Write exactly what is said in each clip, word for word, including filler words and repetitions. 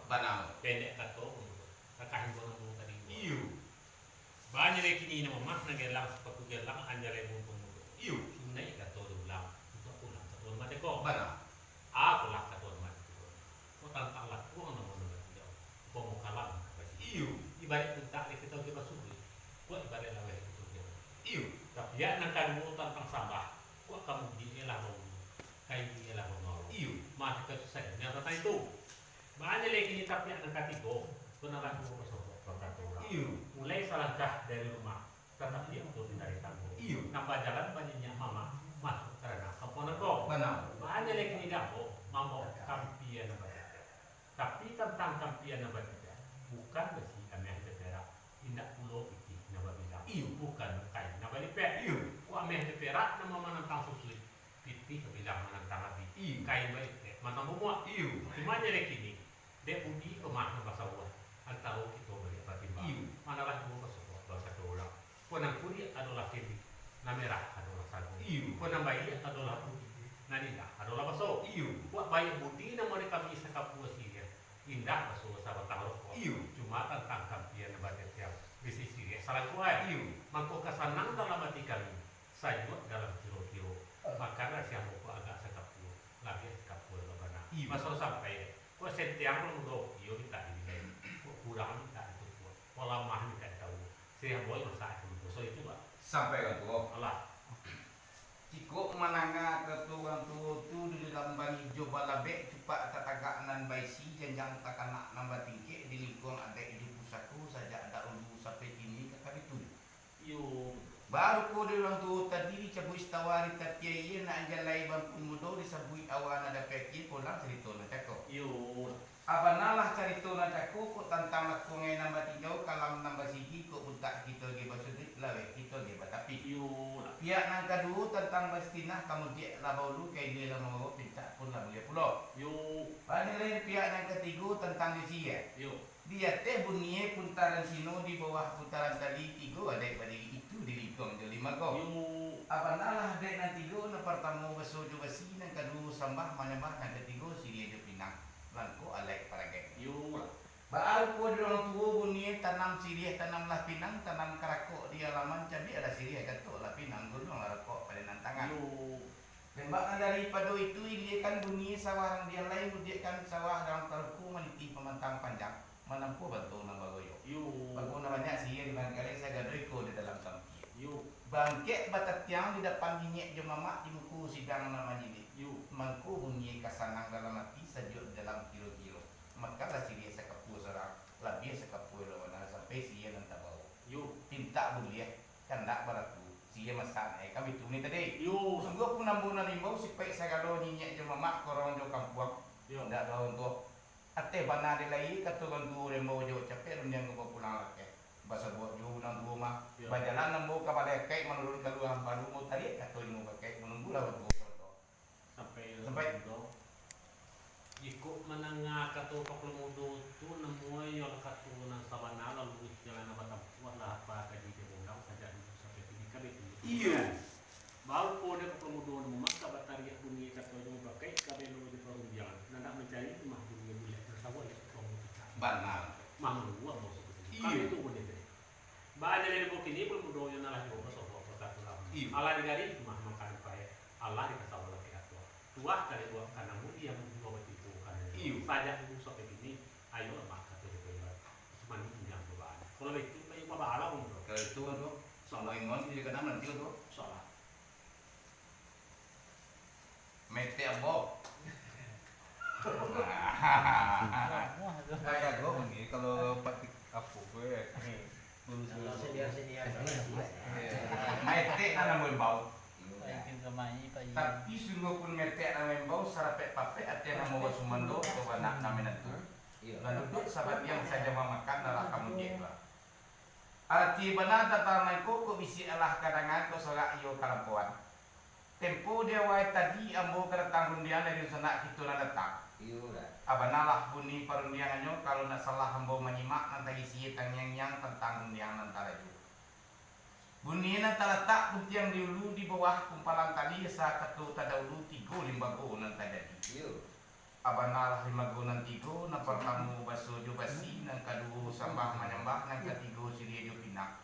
Bana. Pendek kato, kakah imbau nan dulu tadi. Iyo. Banyak lai kini nan mamah nan gelang, sapatu gelang, anjalai buntun mudo. Iyo. Sunaik kato diulang, untuak pulang ka Tuan Madeko. Bana. Apolah ka Tuan Madeko. Kok tantang lakuang nan mano batiau. Kok mau kalam ka basi. Iyo. Ibarat puntak di kito ke basuruik. Kok ibarat laweh di kito ke. Iyo. Tapiak nan kaduo tantang sambah. Kok kamu di elah bau. Kayu di elah bau. Iyo. Mah kita susah. Yang tantang itu. Banyak lai kini tapiak nan katigo, tu nan laku basobok, bakato urang. Iyo. Mulai salangkah dari rumah, tatapiak tu dari tanggo. Iyo. Nan bajalan banyak mamak, masuak karana kampuang nangko. Bana. Banyak lai kini dabo, mambaok kampian nan batiga. Tapi tantang kampian nan batiga, bukan basi ameh jo perak, indak pulo pitih nan babilang. Iyo. Bukan kain nan balipek. Iyo. Kok ameh jo perak nan manantang susuik. Pitih ka bilang manantang api. Iyo. Kain balipek manantang bumuak. Iyo. Cuma jan dek kini, dek budi ko mah nan basawah, antaro kito baliak batimbang. Iyo. Manalah duo basawah, bakato urang. Kok nan kuriak adolah kini, nan merah adolah sago. Iyo. Kok nan baiak adolah budi, nan indah adolah baso. Iyo. Kok baiak budi namo dek kami sakapua siriah, indah baso sabatang rokok. Iyo. Cuma tantang kampian nan batetiang, bisi siriah salangkuah. Iyo. Mangko ka sanang dalam ati kami. Sajuak dalam kiro-kiro, makan nasi ambo ko agak sakapua, labiah sakapua lo bana. Iyo. Maso sampai, kok sentiang lo mudo, iyo mintak dibilai, kok kurang mintak ditukuak, kok lamah mintak ditawua. Siriah ambo masak itu mudo, so itu, Pak. Sampai kan tu, oh. Alah. Jikok mananga kato urang tuo tu, di dalam bangi jo balabek, cupak tatagak nan baisi, janjang takanak nan batingkek, di lingkuang adaik jo pusako, sajak dahulu sampai kini ka kami tu. Iyo. Baru ko dek urang tuo tadi dicabuik sitawa di tapi aia, nak jalai bampun mudo disabuik awa nan dapek akie, pulang carito nan cako. Iyo. Abanalah carito nan cako, kok tantang lakuang nan batinjau, kalam nan basigi, kok buntak kito ge basuduik, laweh kito ge batapik. Iyo. Piak nan kaduo tantang basitinah, kamudiak lah baulu, ka ilia lah mangoro, pintak pun lah buliah pulo. Iyo. Bana lai piak nan katigo tantang jo siriah. Iyo. Di ateh bunie puntaran sino, di bawah puntaran tali, tigo adaik badiri, itu di lingkuang jo limago. Yo. Abanalah adaik nan tigo, nan partamo baso jo basi, nan kaduo sambah manyambah, nan katigo siriah jo pinang, langkok alaik paragaik. Yo. Baa rupo di urang tuo bunie, tanam siriah, tanamlah pinang, tanam karakok di alaman, cabiaklah siriah, gatoklah pinang, gunuanglah rokok pado nan tangan. Yo. Tembak nan daripado itu, iliakan bunie sawah nan dialai, mudiakkan sawah nan taruku, maniti pamantang panjang, manampuah bantuang nan bagoyo. Yo. Bago nan banyak siriah di Bangkalai, sagado iko di dalam tampia. Yo. Bangkek batatiang di dapan niniak jo mamak, di muko sidang nan manyilik. Yo. Mangko bunie ka sanang dalam ati, sajuak di dalam kiro-kiro. Makanlah siriah sakapua surang, labiah sakapua lawan nan sampai siriah nan tabao. Yo. Pintak buliah. Kandak baraku, siriah masak naiak kami tu ni tadi. Yo. Sungguahpun ambo nan imbau, sipaik sagalo niniak jo mamak, korong jo kampuang. Yo. Ndak doh untuak. Ateh bana dek lai, kato urang tuo dek ambo jo, capek rundiang ko bapulang lakeh. Basabuak juo urang tuo mah. Yo. Bajalan ambo ka balai akaik, manurun kalua baru ambo tariak kato inyo bakaik, manunggulah urang tuo. Sampai. Sampai. Jikok mandanga kato Pak Mudo tu, namuah iyolah kato nan sabana, lalu jalan nan batampuah lah, apa kaji dia pulang, sajak dulu sampai kini kan itu. Iyo. Baa rupo dek Pak Mudo nan mamakai batariak bunyi kato jo bakai kabelo jo parundiangan. Nan nak mancari tu mah bunyi bulek nan sawah ya Pak Mudo. Bana. Mah manuah bos itu. Iyo. Kan itu bunyi tadi. Baa jaleh dibao kini, pun mudo nyo nan lah juo basobok, bakatulah. Iyo. Alah digari, mah makan paek, alah dikasawah laki atua. Tuah kali buat kanang mudiang, juo batipu kanang. Iyo. Sajak dulu sampai kini, ayo lah, mah, kato di Tuhan. Semani injang cobaan. Kalau itu, kayu pabala pun mudo. Kalau itu, tu, sama ingon, dia kena nanti, tu. Salah. Metek ambo. Kayak gua ni, kalau patik apa gue, lurus-lurus. Kalau senior-senior, iya. Metek kan ambo imbau. Tapi sungguahpun metek ambo imbau, sarapek-papek ati ambo basumando, atau anak nan minantu. Iya. Lalu duduk sabatiang sajo mamakan, alah kamudiak tu. Arati bana tantang mangko, kok bisiak alah kadangan, kok sorak iyo kalampoan. Tempo di awal tadi ambo ka datang rundiang dari dunsanak kito nan datang. Iyo lah. Abanalah bunyi parundiangannyo, kalau ndak salah ambo manyimak nan tagisi tangiang-ngiang tantang rundiang nan taraju. Bunyi nan talatak puntiang di ulu di bawah kumpalan tali, asa kato tadahulu tigo limbago nan tajadi. Iyo. Abana lah limo go nan tigo, nan partamo baso jo basi, nan kaduo sambah manyambah, nan katigo siriah jo pinang.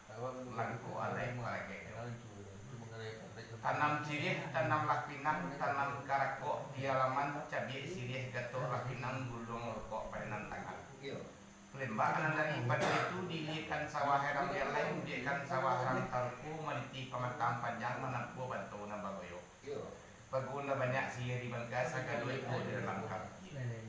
Langkok alai paragek. Tanam siriah, tanamlah pinang, tanam karakok di alaman, cabiak siriah, gatoklah pinang, guluang rokok painan tangan. Iyo. Lembak nan daripado itu, diiliekan sawah rang dialai, mudiakkan sawah rang taruko, maniti pamatang panjang, manampuah banto nan bagoyo. Iyo. Pagu nan banyak siriah di bangka, sagalo iko di dalam kampiang.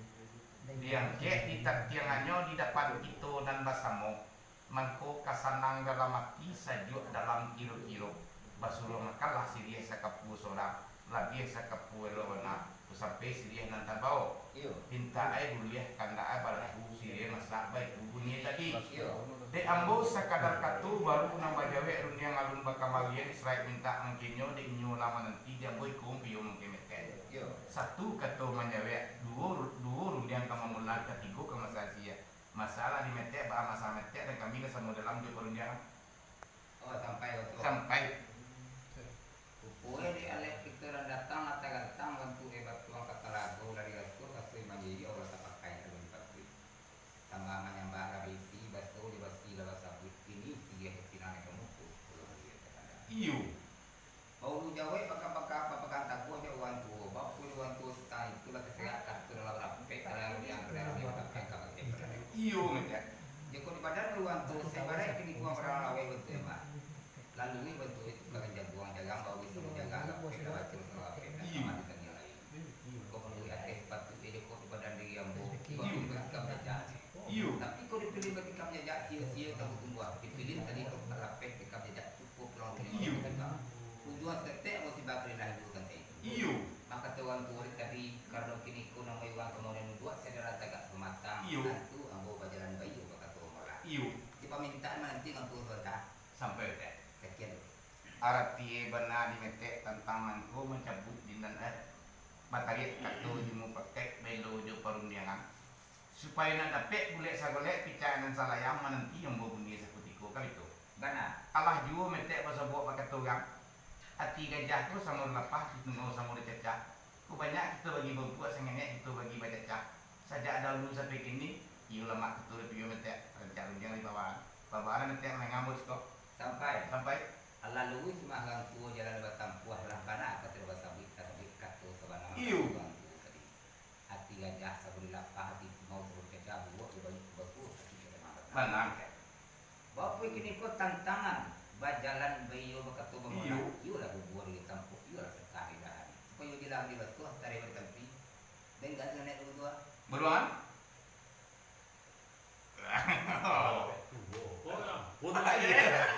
Diangkek di tatiangannyo di dapan kito nan basamo, mangko ka sanang dalam ati, sajuak dalam kiro-kiro. Basuruah makanlah siriah sakapua sorang, labiah sakapua elok bana, tu sampai siriah nan tabao. Iyo. Pintak ai buliah, kandak ai balahu, siriah masak baitu bunyi tadi. Iyo. Dek ambo sakadar kato baru nan bajawek rundiang alun bakambalian, saraik mintak mangkenyo, dek inyo lah mananti, di ambo iko piyo mungkin metek. Iyo. Satu kato manjawek, duo ru-, duo rundiang ka mamula, katigo ka masasia. Masalah di metek, baa masalah metek, dan kami lah samo dalam jo parundiangan. Oh, sampai waktu. Sampai. Ruponyo di alek kito nan datang, lah tagantang bantuak e batuang ka talago, lah dirasuah kasui manjijik, Allah tapakai dalam patuik. Tambah manyambah lah baisi, baso jo basi lah basabuik, kini siriah jo pinang nan ka muko, pulo manjijik ka kandang. Iyo. Baulu jawek baka-baka papagang taguah jo urang tuo, bapun urang tuo sitang itu lah taserak kato dalam rapek, dalam rundiang, dalam rundiang rapek ka bakeh padayo. Iyo, metek. Jikok di badan urang tuo, sabaraik kini kuang barang laweh bantuak e mah. Lalui bantuak itu ka jaguang jagang, bawis samo jagang, rapek ka bacul samo rapek, nan Iyo. Kamari tadi lain. Kok manuruik ateh, patuik e jikok di badan diri ambo, Iyo. Kok dibakikam jajak. Iyo. Tapi kok dipilih bakikam jajak, sio-sio tabu tumbuah. Dipilih tadi kok lapeh bakikam jajak, cukuik pulang dunia Iyo. Bakikam. Tujuan saketek ambo tibo ka di lahan dulu kan tadi. Iyo. Mako kato urang tuo tadi, karano kini ko namo urang kamudian untuak sadara tagak pamatang, Iyo. Tantu ambo bajalan baiyo bakato ambo lah. Iyo. Di pamintaan mananti urang tuo sabanta. Sampai, Tek. Sakian dulu. Arati e bana di metek tantang mangko mancabuik di nan, eh, batariak kato jo mupakaik, baelo jo parundiangan. Supayo nak dapek bulek sagolek, picak nan salayang, mananti ambo bunyi sakutiko, kan itu. Bana. Alah juo metek basobok bakato urang. Ati gajah ko samo dilapah, ditungau samo dicacah. Ko banyak kito bagi bangkuak, sangenek kito bagi bacacah. Sajak dahulu sampai kini, iyo lamak kito dipio metek, rancak rundiang di bawah. Bawah lah metek mangambo siko. Sampai. Sampai. Alah luruih mah urang tuo jalan batampuah, lah bana kato basabuik, tasabuik kato sabana Iyo. Urang tuo tadi. Ati gajah samo dilapah, ati tungau samo dicacah, buruak jo banyak bakuah, ati kata mah Bana. Bapuih kini ko tantangan, bajalan baiyo bakato bamolak, Iyo. Iyolah bubuah di tampuak, iyolah sakah di dahan. Supayo jalan di batuah, tareh di tampi, denggan sanek dulu tuah. Baruangan? Oh, ya ampun. Iya.